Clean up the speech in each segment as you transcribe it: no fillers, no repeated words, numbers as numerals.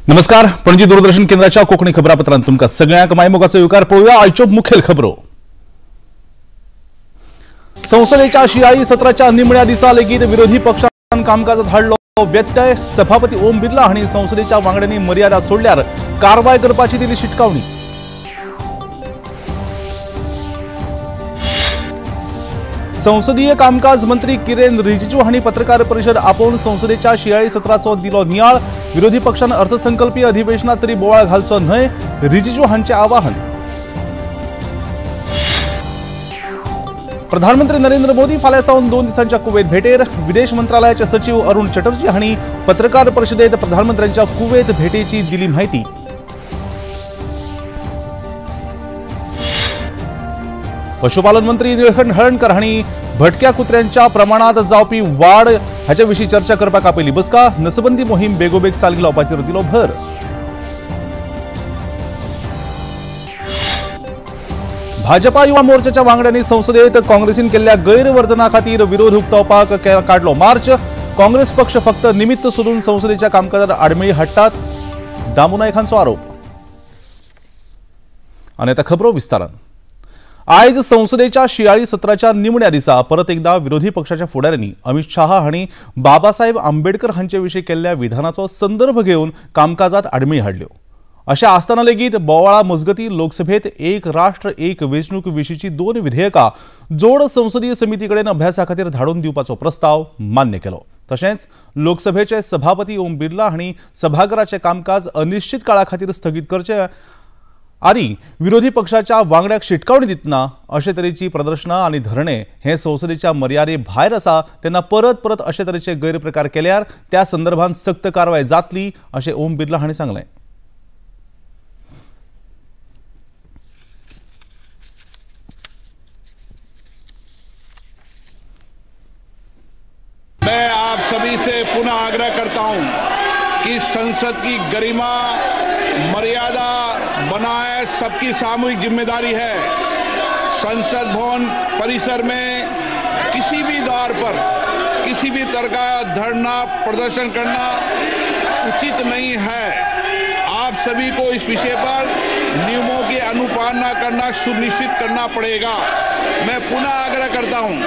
नमस्कार, पणजी दूरदर्शन केंद्राच्या कोंकणी खबरापत्रांत तुमकां सगळ्यांक मायमोगाचो येवकार. पळोवया आयच्यो मुखेल खबरो. संसदेच्या शियाळी सत्राच्या निमण्या दिसा लेगीत विरोधी पक्षान कामकाजात हाडलो व्यत्यय. सभापती ओम बिर्ला हांणी संसदेच्या वांगड्यांनी मर्यादा सोडल्यार कारवाय करपाची दिली शिटकावणी. संसदीय कामकाज मंत्री किरेन रिजिजू हांणी पत्रकार परिषद आपोवन संसदेच्या शियाळी सत्राचो दिलो नियाळ. विरोधी पक्षान अर्थसंकल्पीय अधिवेशनात तरी बोवाळ घालचो न्हय, रिजिजू हांचे आवाहन. प्रधानमंत्री नरेंद्र मोदी फाल्यां सावन 2 दिसांच्या कुवेत भेटेर. विदेश मंत्रालयाचे सचिव अरुण चटर्जी हांणी पत्रकार परिषदेत प्रधानमंत्र्यांच्या कुवेत भेटेची दिली माहिती. पशुपालन मंत्री निळकंठ हळर्णकर हांणी भटक्या कुत्र्यांच्या प्रमाणात जावपी वाड हाचे विशीं चर्चा करपाक आपयली बसका. नसबंदी मोहीम बेगोबेग चालीक लावपाचेर दिलो भर. भाजपा युवा मोर्चाच्या वांगड्यांनी संसदेत काँग्रेसीन केल्ल्या गैरवर्तना खातीर विरोध उक्तावपाक काडलो मार्च. काँग्रेस पक्ष फक्त निमित्त सोदून संसदेच्या कामकाजात आडमेळी हाडटात, दामू नायक हांचो आरोप. आनी आतां खबरो विस्तारान. आयज संसदेच्या शियाळी सत्राच्या निमण्या दिसा परत एकदा विरोधी पक्षाच्या फुडाऱ्यांनी अमित शहा हांणी बाबासाहेब आंबेडकर हांचे विशीं केल्ल्या विधानाचो संदर्भ घेवन कामकाजात आडमेळी हाडल्यो. अशें आसतना लेगीत बोवाळा मजगती लोकसभेत एक राष्ट्र एक वेंचणूक विशींची 2 विधेयकां जोड संसदीय समिती कडेन अभ्यासा खातीर धाडून दिवपाचो प्रस्ताव मान्य केलो. तशेंच लोकसभेचे सभापती ओम बिर्ला हांणी सभाघराचें कामकाज अनिश्चित काळा खातीर स्थगीत करचें आदी विरोधी पक्षाच्या वांगड्याक शिटकावणी दितना अशे तरेची प्रदर्शनां आनी धरणे हे संसदेच्या मर्यादे भायर आसा, तेन्ना परत परत अशे तरेचे गैरप्रकार केल्यार त्या संदर्भात सक्त कारवाय जातली अशें ओम बिर्ला हांणी सांगलें. मैं आप सभी से पुनः आग्रह करता हूं कि संसद की गरिमा मर्यादा बनाए सबकी सामूहिक जिम्मेदारी है. संसद भवन परिसर में किसी भी द्वार पर किसी भी तरह का धरना प्रदर्शन करना उचित नहीं है. आप सभी को इस विषय पर नियमों की अनुपालना करना सुनिश्चित करना पड़ेगा. मैं पुनः आग्रह करता हूं,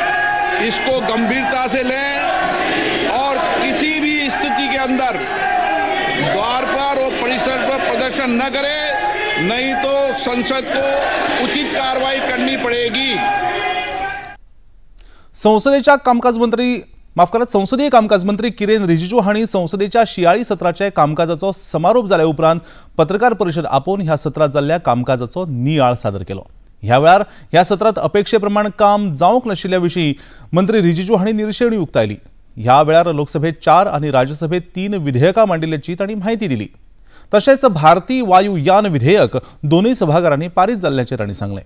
इसको गंभीरता से लें और किसी भी स्थिति के अंदर द्वार पर और परिसर पर प्रदर्शन न करें, नहीं तो संसद को उचित कार्रवाई करनी पड़ेगी. संसदेच्या कामकाज मंत्री माफ करात संसदीय कामकाज मंत्री किरेन रिजिजू हांणी संसदेच्या शियाळी सत्राचे कामकाजाचो समारोप जाल्या उपरांत पत्रकार परिषद आपोवन ह्या सत्रात जाल्ल्या कामकाजाचो नियाळ सादर केलो. ह्या वेळार ह्या सत्रात अपेक्षे प्रमाण काम जावंक नाशिल्ल्या विशीं मंत्री रिजिजू हांणी निरशेवणी उक्तायली. ह्या वेळार लोकसभेत 4 आनी राज्यसभेत 3 विधेयकां मांडिल्ल्याची तांणी म्हायती दिली. तशेंच भारतीय वायुयान विधेयक दोनूय सभाघरांनी पारीत जाल्ल्याचें तांणी सांगलें.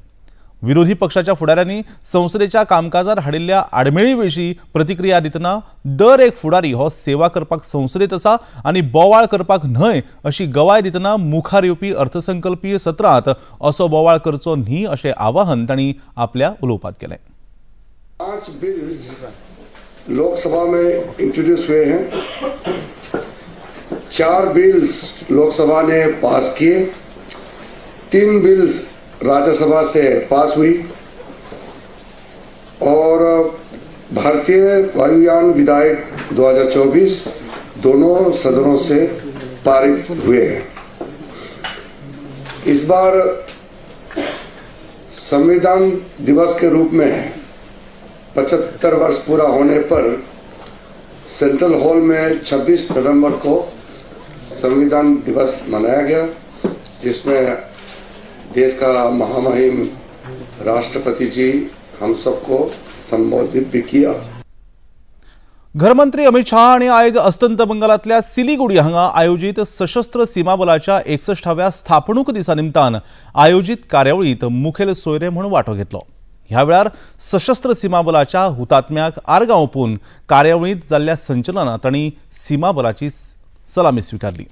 विरोधी पक्षाच्या फुडाऱ्यांनी संसदेच्या कामकाजार हाडिल्ल्या आडमेळी विशीं प्रतिक्रिया दितना दर एक फुडारी हो सेवा करपाक संसदेत आसा आनी बोवाळ करपाक न्हय अशी गवाय दितना मुखार येवपी अर्थसंकल्पीय सत्रांत असो बोवाळ करचो न्ही अशें आवाहन तांणी आपल्या उलोवपांत केलें. 5 बिल्स लोकसभा में इंट्रोड्यूस हुए हैं, 4 बिल्स लोकसभा ने पास किए, 3 बिल्स राज्यसभा से पास हुई और भारतीय वायुयान विधेयक 2024 दोनों सदनों से पारित हुए हैं. इस बार संविधान दिवस के रूप में 75 वर्ष पूरा होने पर सेंट्रल हॉल में 26 नवंबर को संविधान दिवस मनाया गया, जिसमें देश का महामहिम राष्ट्रपति जी हम सबको संबोधित भी किया. घरमंत्री अमित शहा हांणी आयज अस्तंत बंगालांतल्या सिलीगुडी हांगा आयोजीत सशस्त्र सीमा बलाच्या 61व्या स्थापणूक दिसा निमतान आयोजीत कार्यावळींत मुखेल सोयरे म्हूण वांटो घेतलो. ह्या वेळार सशस्त्र सीमा बलाच्या हुतात्म्याक आर्गां ओंपून कार्यावळींत जाल्ल्या संचलनात तांणी सीमा बलाची सलामी स्विकारली.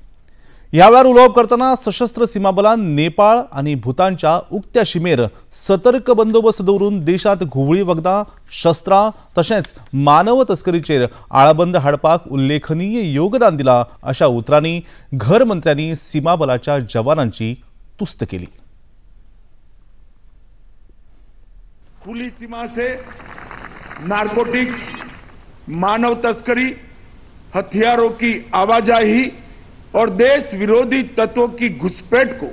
ह्या वेळार उलोवप करतना सशस्त्र सीमा बलान नेपाळ आनी भूतानच्या उक्त्या शिमेर सतर्क बंदोबस्त दवरून देशांत घुंवळी वखदां, शस्त्रां तशेंच मानव तस्करीचेर आळाबंद हाडपाक उल्लेखनीय योगदान दिलां अशा उतरांनी घर मंत्र्यांनी सीमा बलाच्या जवानांची तुस्त केली। खुली सीमा से नारकोटिक्स, मानव तस्करी, हथियारों की आवाजाही और देश विरोधी तत्वों की घुसपैठ को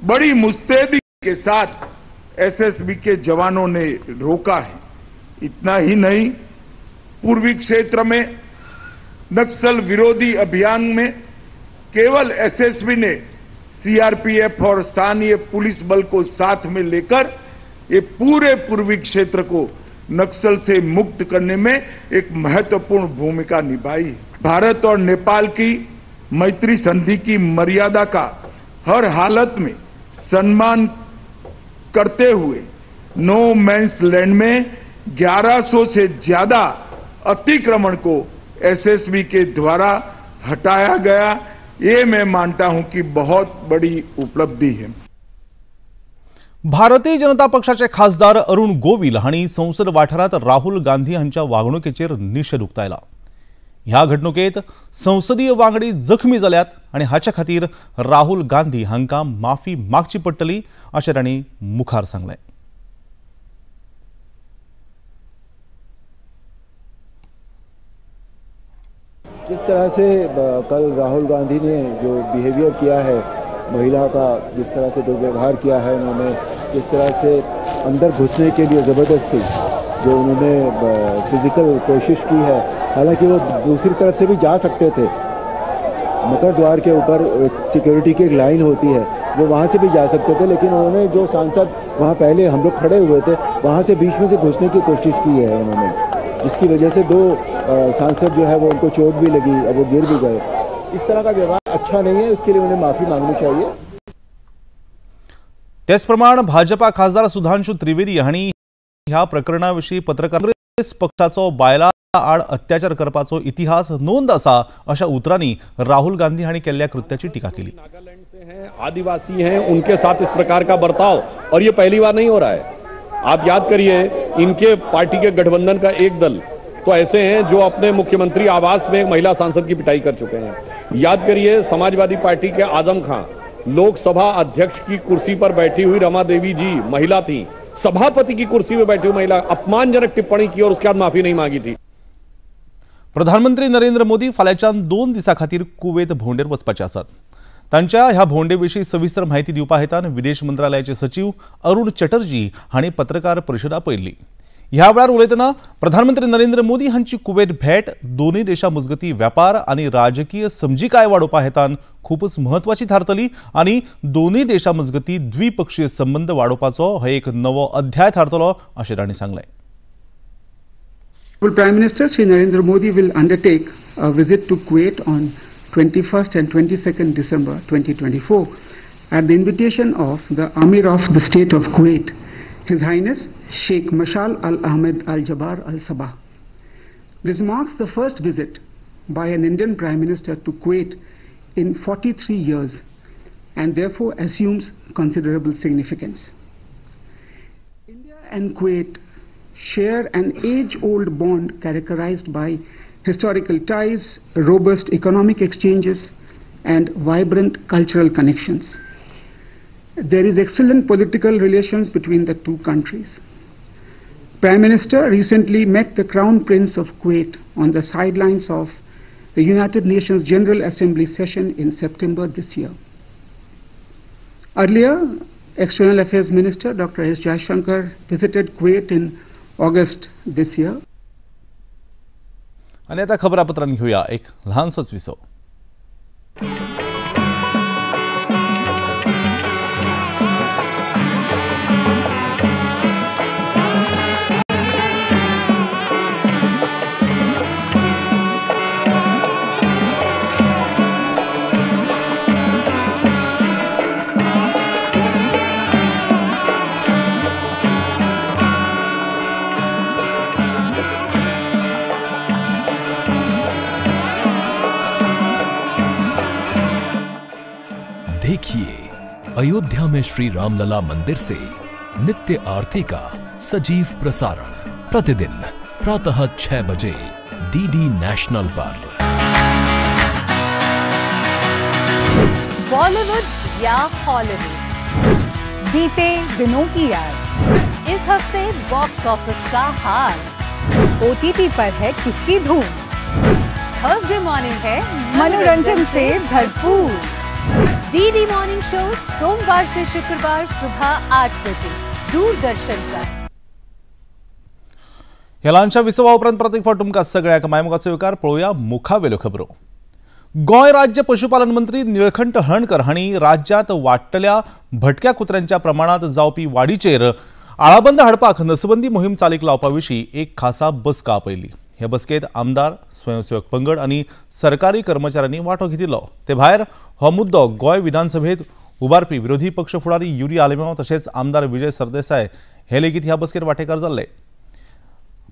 बड़ी मुस्तैदी के साथ एसएसबी के जवानों ने रोका है। इतना ही नहीं, पूर्वी क्षेत्र में नक्सल विरोधी अभियान में केवल एसएसबी ने सीआरपीएफ और स्थानीय पुलिस बल को साथ में लेकर ये पूरे पूर्वी क्षेत्र को नक्सल से मुक्त करने में एक महत्वपूर्ण भूमिका निभाई। भारत और नेपाल की मैत्री संधि की मर्यादा का हर हालत में सम्मान करते हुए नो मैंस लैंड में 1100 से ज्यादा अतिक्रमण को एसएसबी के द्वारा हटाया गया। ये मैं मानता हूं कि बहुत बड़ी उपलब्धि है। भारतीय जनता पक्षाचे खासदार अरुण गोविल हांणी संसद वाठारांत राहुल गांधी हांच्या वागणुकेचेर निशेध उक्तायला। ह्या घडणुकेत संसदीय वांगडी जखमी जाल्यात आनी हाचे खातीर राहुल गांधी हांकां माफी मागची पडटली अशें तांणी मुखार सांगलें। जिस तरह से कल राहुल गांधी ने जो बिहेवियर किया है, महिला का जिस तरह से दुर्व्यवहार किया है उन्होंने, जिस तरह से अंदर घुसने के लिए ज़बरदस्ती जो उन्होंने फिज़िकल कोशिश की है, हालांकि वो दूसरी तरफ से भी जा सकते थे, मकर द्वार के ऊपर सिक्योरिटी की एक लाइन होती है, वो वहाँ से भी जा सकते थे, लेकिन उन्होंने जो सांसद वहाँ पहले हम लोग खड़े हुए थे वहाँ से बीच में से घुसने की कोशिश की है उन्होंने, जिसकी वजह से दो सांसद जो है वो उनको चोट भी लगी और वो गिर भी गए। इस तरह का व्यवहार अच्छा नहीं है, उसके लिए उन्हें माफ़ी मांगनी चाहिए। त्याचप्रमाणे भाजपा खासदार सुधांशु त्रिवेदी हांणी ह्या प्रकरणाविशीं पत्रकार काँग्रेस पक्षाचो बायलां आड अत्याचार करपाचो इतिहास नोंद आसा अशा उतरांनी राहुल गांधी हांणी केल्ल्या कृत्याची टीका केली। नागालैंड से हैं, आदिवासी हैं, उनके साथ इस प्रकार का बर्ताव और ये पहली बार नहीं हो रहा है। आप याद करिए, इनके पार्टी के गठबंधन का एक दल तो ऐसे हैं जो अपने मुख्यमंत्री आवास में एक महिला सांसद की पिटाई कर चुके हैं। याद करिए, समाजवादी पार्टी के आजम खां लोकसभा अध्यक्ष की कुर्सी पर बैठी हुई रमा देवी जी महिला थी, सभापति की कुर्सी पर बैठी हुई महिला अपमानजनक टिप्पणी की और उसके बाद माफी नहीं मांगी थी। प्रधानमंत्री नरेंद्र मोदी फाल्यांच्यान 2 दिसां खातीर कुवेत भोंवडेर वचपाचे आसात। तांच्या ह्या भोंवडे विशीं सविस्तर म्हायती दिवपा हेतान विदेश मंत्रालयाचे सचिव अरुण चटर्जी हांणी पत्रकार परिशद आपयल्ली। ह्या वेळार उलयतना प्रधानमंत्री नरेंद्र मोदी हांची कुवेत भेट दोनूय देशां मजगतीं व्यापार आनी राजकीय समजिकाय वाडोवपा हेतान खूबच म्हत्वाची थारतली आनी दोनूय देशां मजगतीं द्विपक्षीय संबंद वाडोवपाचो हो एक नवो अध्याय थारतलो अशें तांणी सांगलें। Prime Minister Shri Narendra Modi will undertake a visit to Kuwait on 21st and 22nd December 2024 at the invitation of the Amir of the State of Kuwait, His Highness Sheikh Mashal Al Ahmed Al Jabar Al Sabah. This marks the first visit by an Indian Prime Minister to Kuwait in 43 years and therefore assumes considerable significance. India and Kuwait share an age-old bond characterized by historical ties, robust economic exchanges, and vibrant cultural connections. There is excellent political relations between the two countries. Prime Minister recently met the Crown Prince of Kuwait on the sidelines of the United Nations General Assembly session in September this year. Earlier, External Affairs Minister Dr. S. Jaishankar visited Kuwait in August this year. आणि आता खबरापत्रांनी घेऊया एक लहानसंच विसव। अयोध्या में श्री रामलला मंदिर से नित्य आरती का सजीव प्रसारण प्रतिदिन प्रातः 6 बजे डीडी नेशनल पर। बॉलीवुड या हॉलीवुड, बीते दिनों की याद, इस हफ्ते बॉक्स ऑफिस का हाल, ओटीटी पर है किसकी धूम, थर्सडे मॉर्निंग है मनोरंजन से भरपूर। डीडी मॉर्निंग शो सोमवार से शुक्रवार सुबह 8 बजे दूरदर्शन पर। ह्या ल्हानशा विसवा उपरांत परत एक फावट तुमकां सगळ्यांक मायमोगाचो येवकार. पळोवया मुखावेल्यो खबरो. गोंय राज्य पशुपालन मंत्री निळखंठ हळर्णकर हांणी राज्यांत वाडटल्या भटक्या कुत्र्यांच्या प्रमाणांत जावपी वाडीचेर आळाबंद हाडपाक नसबंदी मोहीम चालीक लावपा विशीं एक खासा बसका आपयली. हे बसकेंत आमदार, स्वयंसेवक पंगड आनी सरकारी कर्मचाऱ्यांनी वांटो घेतिल्लो. ते भायर हो मुद्दो गोंय विधानसभेत उबारपी विरोधी पक्ष फुडारी युरी आलेमांव तशेंच आमदार विजय सरदेसाय हे लेगीत ह्या बसकेत वांटेकार जाल्ले.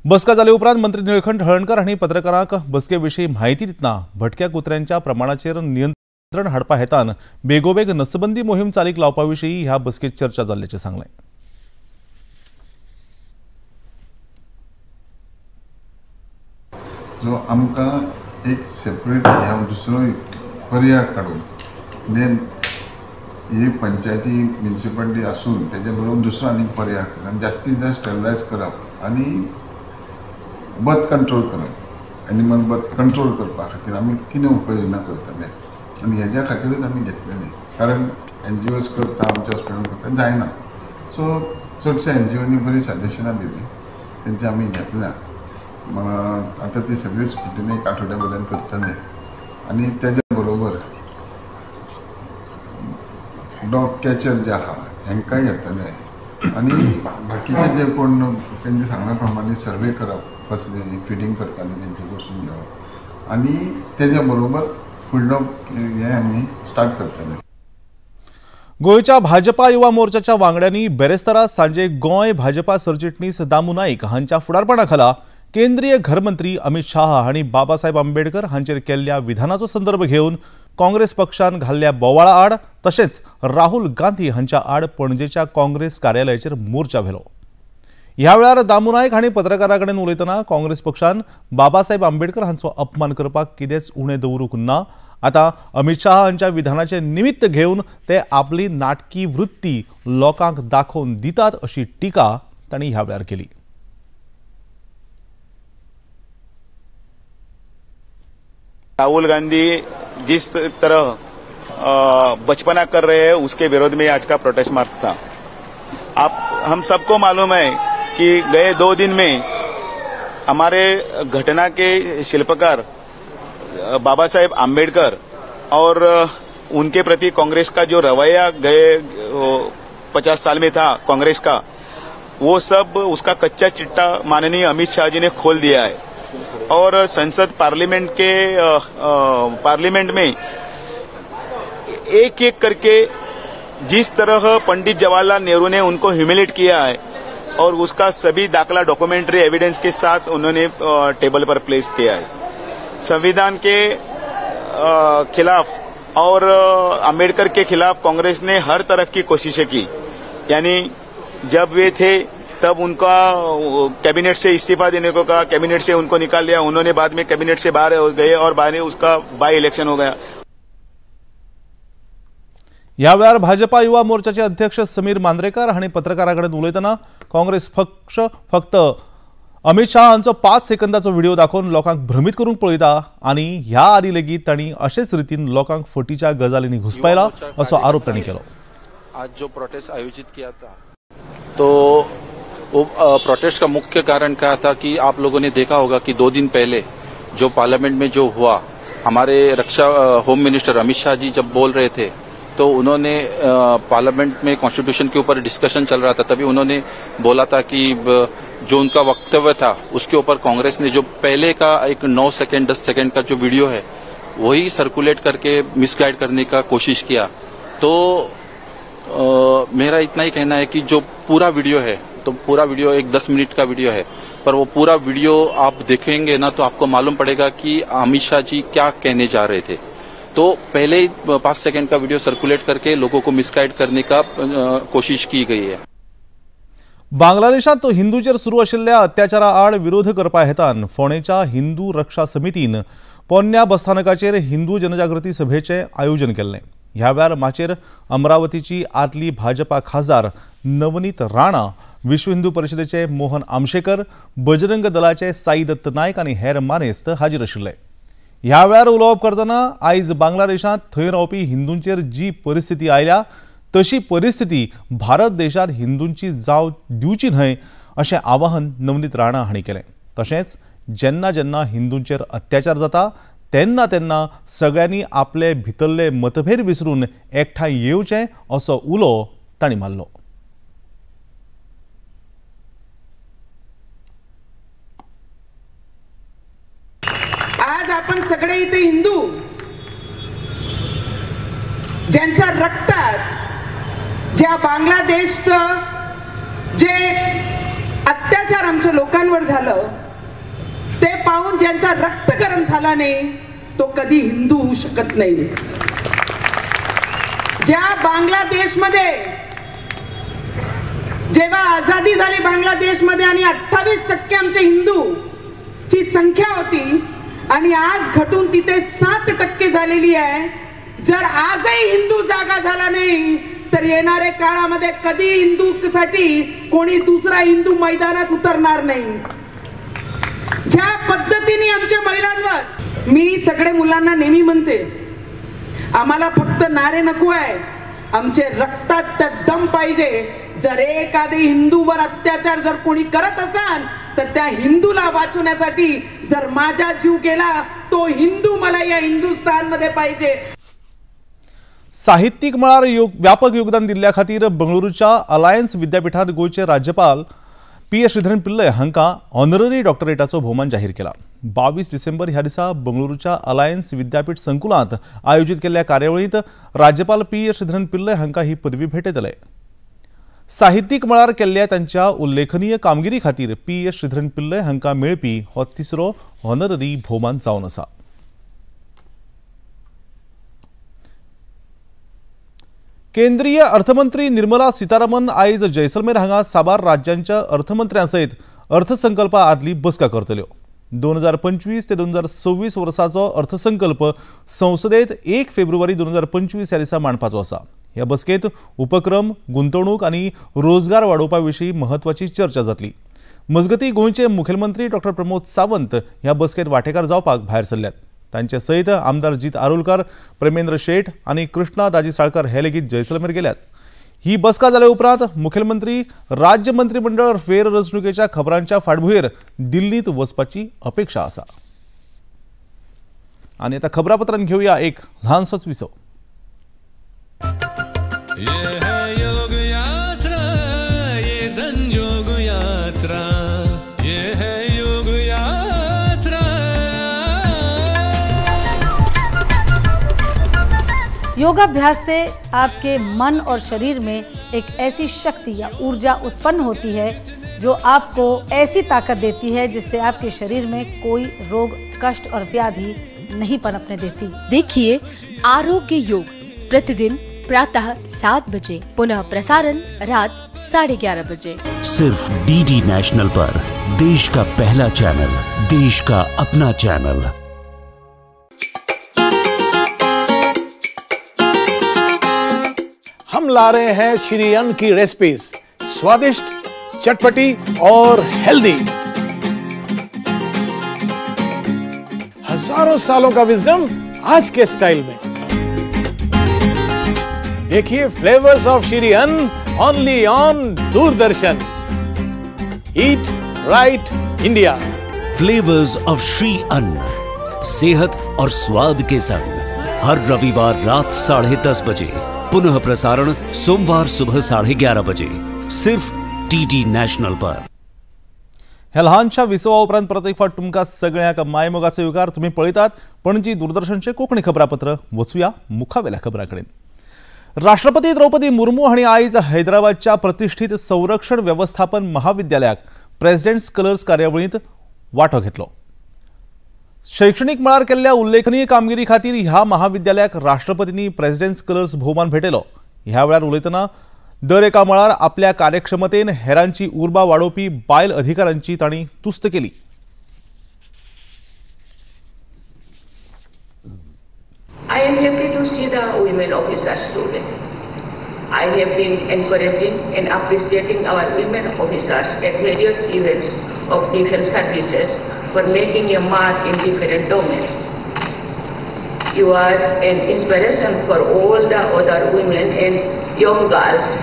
बसका जाले उपरांत मंत्री निळखंठ हळर्णकर हांणी पत्रकारांक बसके विशीं म्हायती दितना भटक्या कुत्र्यांच्या प्रमाणाचेर नियंत्रण हाडपा हेतान बेगोबेग नसबंदी मोहीम चालीक लावपा विशीं ह्या बसकेत चर्चा जाल्ल्याचें सांगलें. जो आमकां एक सेपरेट ह्या दुसरो पर्याय काडून म्हणजे ही पंचायती म्युनिसिपालिटी आसून तेजे बरोबर दुसरो आनीक पर्याय काडून जास्तीत जास्त स्टरलायज करप आनी बर्थ कंट्रोल करप, एनिमल बर्थ कंट्रोल करपा खातीर आमी कितें उपाययोजना करतले आनी हेज्या खातीरूच आमी घेतलेले, कारण एनजीओज करता, आमच्या हॉस्पिटल करता जायना. सो चडशा एनजीओनी बरी सजेशनां दिली, तेंचे आमी घेतल्या. आतां ती सगळी स्कुटीन एक आठवड्या वयल्यान करतले आनी तेज्या बरोबर डॉग कॅचर जे आहा हेंकांय घेतले आनी बाकीचे जे कोण तेंचे सांगल्या प्रमाणे सर्वे करप, कसले फिडींग करताले तेंचे कडसून घेवप आनी तेज्या बरोबर फूल डॉग हे आमी स्टार्ट करतले. गोंयच्या भाजपा युवा मोर्चाच्या वांगड्यांनी बेरेस्तारा सांजे गोंय भाजपा सरचिटणीस दामू नाईक हांच्या फुडारपणा खाला केंद्रीय घरमंत्री अमित शाह हांणी बाबासाहेब आंबेडकर हांचेर केल्ल्या विधानाचो संदर्भ घेवन काँग्रेस पक्षान घाल्ल्या बोवाळा आड तशेंच राहुल गांधी हांच्या आड पणजेच्या काँग्रेस कार्यालयाचेर मोर्चा व्हेलो. ह्या वेळार दामू नायक हांणी पत्रकारां कडेन उलयतना काँग्रेस पक्षान बाबासाहेब आंबेडकर हांचो अपमान करपाक कितेंच उणें दवरूंक ना, आतां अमित शाह हांच्या विधानाचें निमित्त घेवन ते आपली नाटकी वृत्ती लोकांक दाखोवन दितात अशी टिका तांणी ह्या वेळार केली. राहुल गांधी जिस तरह बचपना कर रहे हैं उसके विरोध में आज का प्रोटेस्ट मार्च था. आप हम सबको मालूम है कि गए 2 दिन में हमारे घटना के शिल्पकार बाबा साहेब आम्बेडकर और उनके प्रति कांग्रेस का जो रवैया गए 50 साल में था कांग्रेस का, वो सब उसका कच्चा चिट्टा माननीय अमित शाह जी ने खोल दिया है। और संसद पार्लियामेंट के पार्लियामेंट में एक एक करके जिस तरह पंडित जवाहरलाल नेहरू ने उनको ह्यूमिलेट किया है और उसका सभी दाखला डॉक्यूमेंट्री एविडेंस के साथ उन्होंने टेबल पर प्लेस किया है। संविधान के खिलाफ और अंबेडकर के खिलाफ कांग्रेस ने हर तरफ की कोशिशें की, यानी जब वे थे तब उनका कैबिनेट से इस्तीफा देने को कहा, कैबिनेट से उनको निकाल लिया, उन्होंने बाद में कैबिनेट से बाहर हो गए और बाद में उसका बाय इलेक्शन हो गया। या वेळार भाजपा युवा मोर्चाचे अध्यक्ष समीर मांद्रेकर हांणी पत्रकारां कडेन उलयतना काँग्रेस पक्ष फक्त अमित शाह हांचो 5 सेकंदाचो व्हिडिओ दाखोवन लोकांक भ्रमीत करूंक पळयता आनी ह्या आदी लेगीत तांणी अशेच रितीन लोकांक फटीच्या गजालींनी घुसपायला असो आरोप तांणी केलो। आज जो प्रोटेस्ट आयोजित किया था तो वो प्रोटेस्ट का मुख्य कारण क्या था कि आप लोगों ने देखा होगा कि 2 दिन पहले जो पार्लियामेंट में जो हुआ, हमारे रक्षा होम मिनिस्टर अमित शाह जी जब बोल रहे थे तो उन्होंने पार्लियामेंट में कॉन्स्टिट्यूशन के ऊपर डिस्कशन चल रहा था, तभी उन्होंने बोला था कि जो उनका वक्तव्य था उसके ऊपर कांग्रेस ने जो पहले का एक 9 सेकेंड 10 सेकेंड का जो वीडियो है वही सर्कुलेट करके मिसगाइड करने का कोशिश किया। तो मेरा इतना ही कहना है कि जो पूरा वीडियो है, तो पूरा वीडियो एक 10 मिनट का वीडियो है, पर वो पूरा वीडियो आप देखेंगे ना तो आपको मालूम पड़ेगा कि अमित शाह जी क्या कहने जा रहे थे। तो पहले ही 5 सेकंड का वीडियो सर्कुलेट करके लोगों को मिसगाइड करने का कोशिश की गई है। बांगलादेशांत हिंदूचेर सुरू आशिल्ल्या अत्याचारा आड विरोध करपा हेतान फोंडेच्या हिंदू रक्षा समितीन पोन्न्या बसस्थानकाचेर हिंदू जनजागृती सभेचें आयोजन केल्लें। ह्या वेळार माचेर अमरावतीची आदली भाजपा खासदार नवनीत राणा, विश्व हिंदू परिषदेचे मोहन आमशेकर, बजरंग दलाचे साई दत्त नायक आनी हेर मानेस्त हाजीर आशिल्ले। ह्या वेळार उलोवप करतना आयज बांगलादेशांत थंय रावपी हिंदूंचेर जी परिस्थिती आयल्या तशी परिस्थिती भारत देशात हिंदूंची जाव दिवची न्हय अशें आवाहन नवनीत राणा हांणी केलें। तशेंच जेन्ना जेन्ना हिंदूंचेर अत्याचार जाता तेन्ना तेन्ना सगळ्यांनी आपले भितरले मतभेद विसरून एकठांय येवचें असो उलो तांणी मारलो। आज आपण सगळे इथे हिंदू ज्यांच्या रक्तात ज्या बांगलादेशचं जे अत्याचार आमच्या लोकांवर झालं ते पाहून ज्यांचा रक्त गरम झाला नाही तो कधी हिंदू होऊ शकत नाही। ज्या बांगलादेशमध्ये जेव्हा आझादी झाली बांगलादेशमध्ये आणि 28% आमचे हिंदूची संख्या होती आणि आज घटून तिथे 7% झालेली आहे। जर आजही हिंदू जागा झाला नाही तर येणाऱ्या काळामध्ये कधी हिंदूसाठी कोणी दुसरा हिंदू मैदानात उतरणार नाही। ज्या पद्धतीने आमच्या महिलांवर, मी सगळे मुलांना नेहमी म्हणते, आम्हाला फक्त नारे नको आहे, आमचे रक्तात तर दम पाहिजे। जर एखादे हिंदूवर अत्याचार जर कोणी करत असाल तर त्या हिंदूला वाचवण्यासाठी जर माझा जीव गेला तो हिंदू मला या हिंदुस्थानमध्ये पाहिजे। साहित्यिक मळार व्यापक योगदान दिल्ल्या खातीर बंगळुरूच्या अलायन्स विद्यापीठात गोंयचे राज्यपाल पी एस श्रीधरन पिल्लय हांकां ऑनररी डॉक्टरेटाचो भोवमान जाहीर केला। 22 डिसेंबर ह्या दिसा बंगळुरूच्या अलायन्स विद्यापीठ संकुलांत आयोजीत केल्ल्या कार्यावळींत राज्यपाल पी एस श्रीधरन पिल्लय हांकां ही पदवी भेटयतले। साहित्यिक मळार केल्ल्या तांच्या उल्लेखनीय कामगिरी खातीर पी एस श्रीधरन पिल्लय हांकां मेळपी हो तिसरो ऑनररी भोवमान जावन आसा। केंद्रीय अर्थमंत्री निर्मला सीतारामन आयज जैसलमेर हांगा साबार राज्यांच्या अर्थमंत्र्यां सयत अर्थसंकल्पा आदली बसका करतल्यो। 2025 ते 2026 वर्साचो अर्थसंकल्प संसदेत 1 फेब्रुवारी 2025 ह्या दिसा मांडपाचो आसा। ह्या बसकेत उपक्रम, गुंतवणूक आनी रोजगार वाडोवपा विशीं म्हत्वाची चर्चा जातली। मजगतीं गोंयचे मुखेलमंत्री डॉक्टर प्रमोद सावंत ह्या बसकेत वांटेकार जावपाक भायर सरल्यात। तांचे सयत आमदार जीत आरोलकर, प्रेमेंद्र शेठ आनी कृष्णा दाजी साळकर हे लेगीत जैसलमेर गेल्यात। ही बसका जाल्या उपरांत मुखेलमंत्री राज्य मंत्रिमंडळ फेररचणुकेच्या खबरांच्या फाटभुंयेर दिल्लीत वचपाची अपेक्षा आसा। आनी आतां खबरापत्रान घेवया एक ल्हानसोच विसव। ये है योग यात्रा, ये संजोग यात्रा, ये है योग यात्रा। योगाभ्यास से आपके मन और शरीर में एक ऐसी शक्ति या ऊर्जा उत्पन्न होती है जो आपको ऐसी ताकत देती है जिससे आपके शरीर में कोई रोग, कष्ट और व्याधि नहीं पनपने देती। देखिए आरोग्य योग प्रतिदिन प्रातः 7 बजे, पुनः प्रसारण रात 11:30 बजे, सिर्फ डीडी नेशनल पर। देश का पहला चैनल, देश का अपना चैनल। हम ला रहे हैं श्री अन्न की रेसिपीज, स्वादिष्ट, चटपटी और हेल्दी। हजारों सालों का विजडम आज के स्टाइल में। देखिए flavours of Shri Anna only on Doordarshan. Eat right India. Flavours of Shri Anna, सेहत और स्वाद के संग, हर रविवार रात 10:30 बजे, पुनः प्रसारण सोमवार सुबह 11:30 बजे, सिर्फ डीडी नॅशनल पर। ह्या ल्हानशा विसवा उपरांत परत एक फावट तुमकां सगळ्यांक मायमोगाचो येवकार। तुमी पळयतात पणजी दूरदर्शनचें कोंकणी खबरापत्र। वचुया मुखावेल्या खबरां कडेन। राष्ट्रपती द्रौपदी मुर्मू हांणी आयज हैदराबादच्या प्रतिष्ठित संरक्षण व्यवस्थापन महाविद्यालयाक प्रेसिडेंट्स कलर्स कार्यावळींत वांटो घेतलो। शैक्षणिक मळार केल्ल्या उल्लेखनीय कामगिरी खातीर ह्या महाविद्यालयाक राष्ट्रपतींनी प्रेसिडेंट्स कलर्स भोवमान भेटयलो। ह्या वेळार उलयतना दर एका मळार आपल्या कार्यक्षमतेन हेरांची उर्बा वाडोवपी बायल अधिकाऱ्यांची तांणी तुस्त केली। I am happy to see the women officers today. I have been encouraging and appreciating our women officers at various events of defense services for making a mark in different domains. You are an inspiration for all the other women and young girls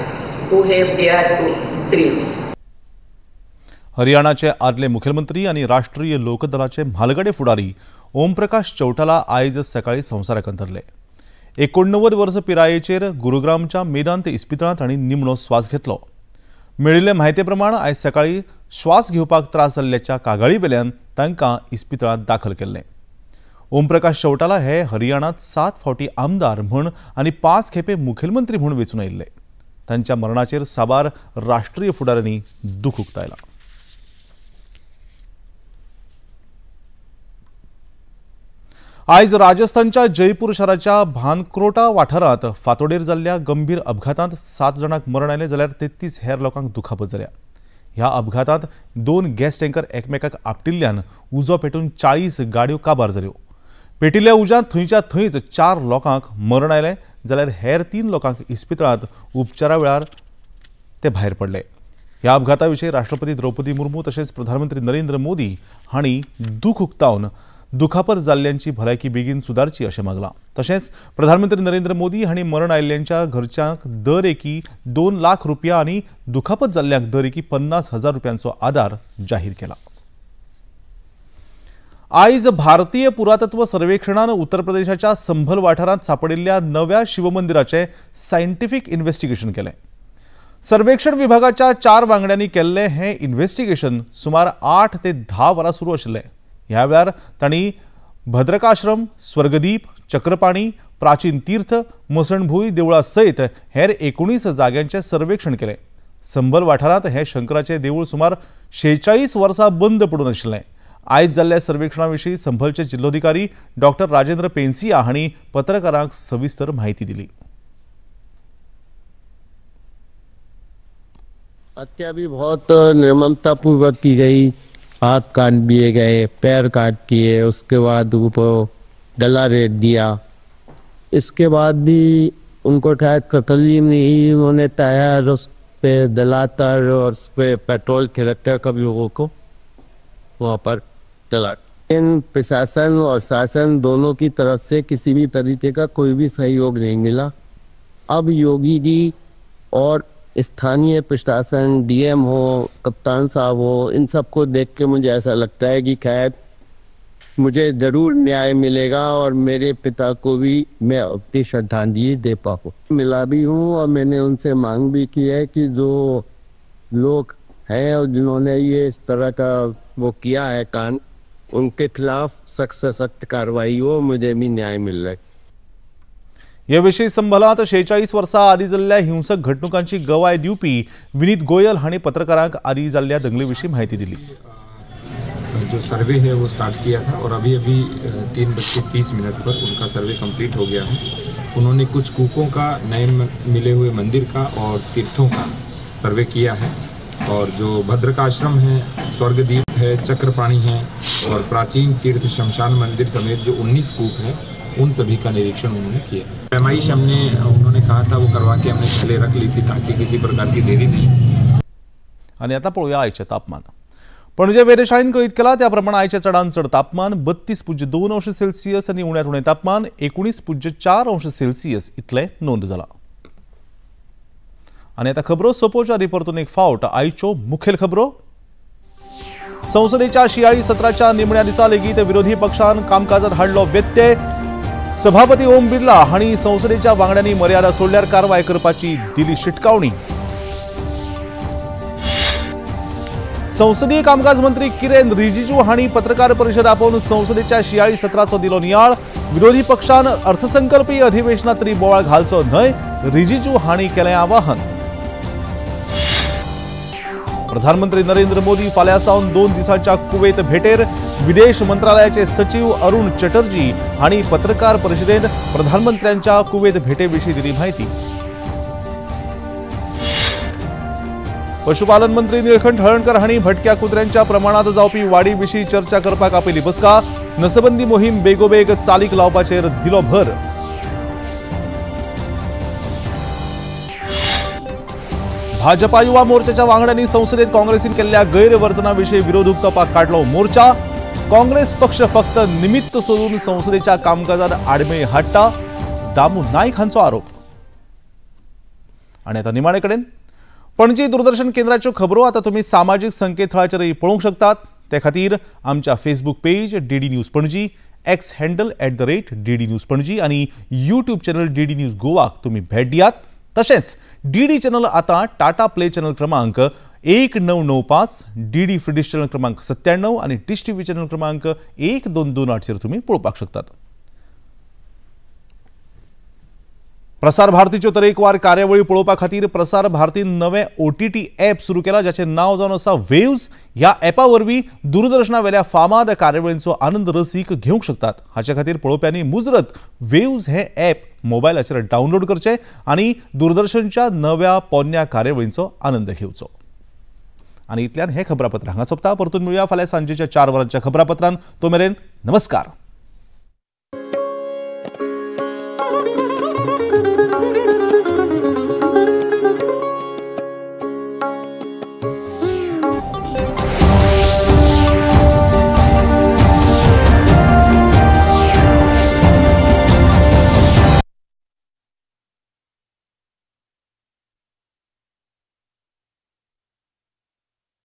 who have dared to dream. हरियाणाचे आदले मुख्यमंत्री आणि राष्ट्रीय लोकदलाचे म्हालगडे फुडारी ओमप्रकाश चौटाला आयज सकाळी संवसाराक अंतरले। 89 वर्सां पिरायेचेर गुरुग्रामच्या मेदांत इस्पितळांत तांणी निमणो श्वास घेतलो। मेळिल्ले म्हायते प्रमाण आयज सकाळी श्वास घेवपाक त्रास जाल्ल्याच्या कागाळी वेल्यान तांकां इस्पितळांत दाखल केल्ले। ओमप्रकाश चौटाला हे हरियाणांत 7 फावटी आमदार म्हूण आनी 5 खेपे मुखेलमंत्री म्हूण वेंचून आयिल्ले। तांच्या मरणाचेर साबार राष्ट्रीय फुडाऱ्यांनी दुख उक्तायलां। आयज राजस्थानच्या जयपूर शाराच्या भानक्रोटा वाठारांत फांतोडेर जाल्ल्या गंभीर अपघातांत 7 जाणांक मरण आयलें जाल्यार 33 हेर लोकांक दुखापत जाल्या। ह्या अपघातांत 2 गॅस टँकर एकमेकाक आपटिल्ल्यान उजो पेटून 40 गाडयो काबार जाल्यो। पेटिल्ल्या उज्यांत थंयच्या थंयच 4 लोकांक मरण आयलें जाल्यार हेर 3 लोकांक इस्पितळांत उपचारा वेळार ते भायर पडले। ह्या अपघाता विशीं राष्ट्रपती द्रौपदी मुर्मू तशेंच प्रधानमंत्री नरेंद्र मोदी हांणी दुख उक्तावन दुखापत जाल्ल्यांची भलायकी बेगीन सुदारची अशें मागलां। तशेंच प्रधानमंत्री नरेंद्र मोदी हांणी मरण आयिल्ल्यांच्या घरच्यांक दर एकी 2 लाख रुपया आनी दुखापत जाल्ल्यांक दर एकी 50,000 रुपयांचो आदार जाहीर केला। आयज भारतीय पुरातत्व सर्वेक्षणान उत्तर प्रदेशाच्या संभल वाठारांत सापडिल्ल्या नव्या शिवमंदिराचें सायंटिफीक इन्व्हेस्टिगेशन केलें। सर्वेक्षण विभागाच्या 4 वांगड्यांनी केल्लें हें इन्व्हेस्टिगेशन सुमार 8 ते 10 वरां सुरू आशिल्लें। ह्या वेळार तांणी भद्रकाश्रम, स्वर्गदीप, चक्रपाणी, प्राचीन तीर्थ, मसणभूंय देवळा सयत हेर 19 जाग्यांचें सर्वेक्षण केलें। संभल वाठारांत हें शंकराचें देवूळ सुमार 46 वर्सां बंद पडून आशिल्लें। आयज जाल्ल्या सर्वेक्षणा विशीं संभलचे जिल्लोधिकारी डॉक्टर राजेंद्र पेन्सिया हांणी पत्रकारांक सविस्तर म्हायती दिली। हत्या भी बहुत निर्ममतापूर्वक की गई। हाथ काट दिए गए, पैर काट दिए, उसके बाद वो गला रेत दिया। इसके बाद भी उनको शायद कत्ल ही नहीं, उन्होंने टायर उस पर दलातर और उस पर पेट्रोल छिड़क कर लोगों को वहाँ पर चला। इन प्रशासन और शासन दोनों की तरफ से किसी भी तरीके का कोई भी सहयोग नहीं मिला। अब योगी जी और स्थानीय प्रशासन, डीएम हो, कप्तान साहब हो, इन सबको देख के मुझे ऐसा लगता है कि खैर मुझे ज़रूर न्याय मिलेगा और मेरे पिता को भी मैं अपनी श्रद्धांजलि दे पाऊँ। मिला भी हूँ और मैंने उनसे मांग भी की है कि जो लोग हैं और जिन्होंने ये इस तरह का वो किया है कांड, उनके खिलाफ सख्त से सख्त कार्रवाई हो, मुझे भी न्याय मिल रहा है। हे विशीं संभलांत 46 वर्सां आदीं जाल्ल्या हिंसक घडणुकांची गवाय दिवपी विनीत गोयल हांणी पत्रकारांक आदीं जाल्ल्या दंगली विशीं म्हायती दिली। जो सर्वे है वो स्टार्ट किया था और अभी अभी 3:30 पर उनका सर्वे कंप्लीट हो गया है। उन्होंने कुछ कूपों का, नए मिले हुए मंदिर का और तीर्थों का सर्वे किया है और जो भद्रकाश्रम है, स्वर्गदीप है, चक्रपाणी है और प्राचीन तीर्थ शमशान मंदिर समेत जो 19 कूप हैं उन सभी का निरीक्षण उन्होंने किया। पैमाइश हमने उन्होंने कहा था वो करवा के हमने पहले रख ली थी ताकि किसी प्रकार की देरी नहीं। आणि आता पळोवया आयचें तापमान। पणजे वेधशाळेन कळीत केलां त्या प्रमाण आयचें चडांत चड तापमान 32.2 अंश सेल्सियस आनी उण्यांत उणें तापमान 19.4 अंश सेल्सियस इतलें नोंद जालां। आनी आतां खबरो सोंपोवच्या आदीं परतून एक फावट आयच्यो मुखेल खबरो। संसदेच्या शियाळी सत्राच्या निमण्या दिसा लेगीत विरोधी पक्षान कामकाजात हाडलो व्यत्यय। सभापती ओम बिर्ला हांणी संसदेच्या वांगड्यांनी मर्यादा सोडल्यार कारवाय करपाची दिली शिटकावणी। संसदीय कामकाज मंत्री किरेन रिजिजू हांणी पत्रकार परिषद आपोवन संसदेच्या शियाळी सत्राचो दिलो नियाळ। विरोधी पक्षान अर्थसंकल्पीय अधिवेशनात तरी बोवाळ घालचो न्हय, रिजिजू हांणी केलें आवाहन। प्रधानमंत्री नरेंद्र मोदी फाल्यां सावन 2 दिसांच्या कुवेत भेटेर। विदेश मंत्रालयाचे सचिव अरुण चटर्जी हांणी पत्रकार परिशदेंत प्रधानमंत्र्यांच्या कुवेत भेटे विशीं दिली म्हायती। पशुपालन मंत्री निळकंठ हळर्णकर हांणी भटक्या कुत्र्यांच्या प्रमाणात जावपी वाडी विशीं चर्चा करपाक आपयली बसका। नसबंदी मोहीम बेगोबेग चालीक लावपाचेर दिलो भर। भाजपा युवा मोर्चाच्या वांगड्यांनी संसदेत काँग्रेसीन केल्ल्या गैरवर्तनाविशीं विरोध उक्तावपाक काडलो मोर्चा। काँग्रेस पक्ष फक्त निमित्त सोदून संसदेच्या कामकाजात आडमेळी हाडटा, दामू नाईक हांचो आरोप। आनी आतां निमाणे कडेन पणजी दूरदर्शन केंद्राच्यो खबरो आतां तुमी सामाजीक संकेतथळाचेरय पळोवंक शकतात। ते खातीर आमच्या Facebook page DD news Panaji, X handle @DD News Panaji आनी यूट्यूब चॅनल डीडी न्यूज गोवाक तुमी भेट दियात। तशेंच डीडी चॅनल आतां टाटा प्ले चॅनल क्रमांक 1995, डीडी फ्री डिश चॅनल क्रमांक 97 आनी डिश टीव्ही चॅनल क्रमांक 1228 चेर तुमी पळोवपाक शकतात। प्रसार भारतीच्यो तरेकवार कार्यावळी पळोवपा खातीर प्रसार भारतीन नवें OTT app सुरू केला, जाचें नांव जावन आसा वेव्ज। ह्या ॲपा वरवीं दूरदर्शना वेल्या फामाद कार्यावळींचो आनंद रसीक घेवंक शकतात। हाचे खातीर पळोवप्यांनी मुजरत वेव्ज हें ॲप मोबायलाचेर डावनलोड करचें आनी दूरदर्शनच्या नव्या पोन्न्या कार्यावळींचो आनंद घेवचो। आनी इतल्यान हें खबरापत्र हांगा सोंपता। परतून मेळुया फाल्यां सांजेच्या 4 वरांच्या खबरापत्रान। तो मेरेन नमस्कार।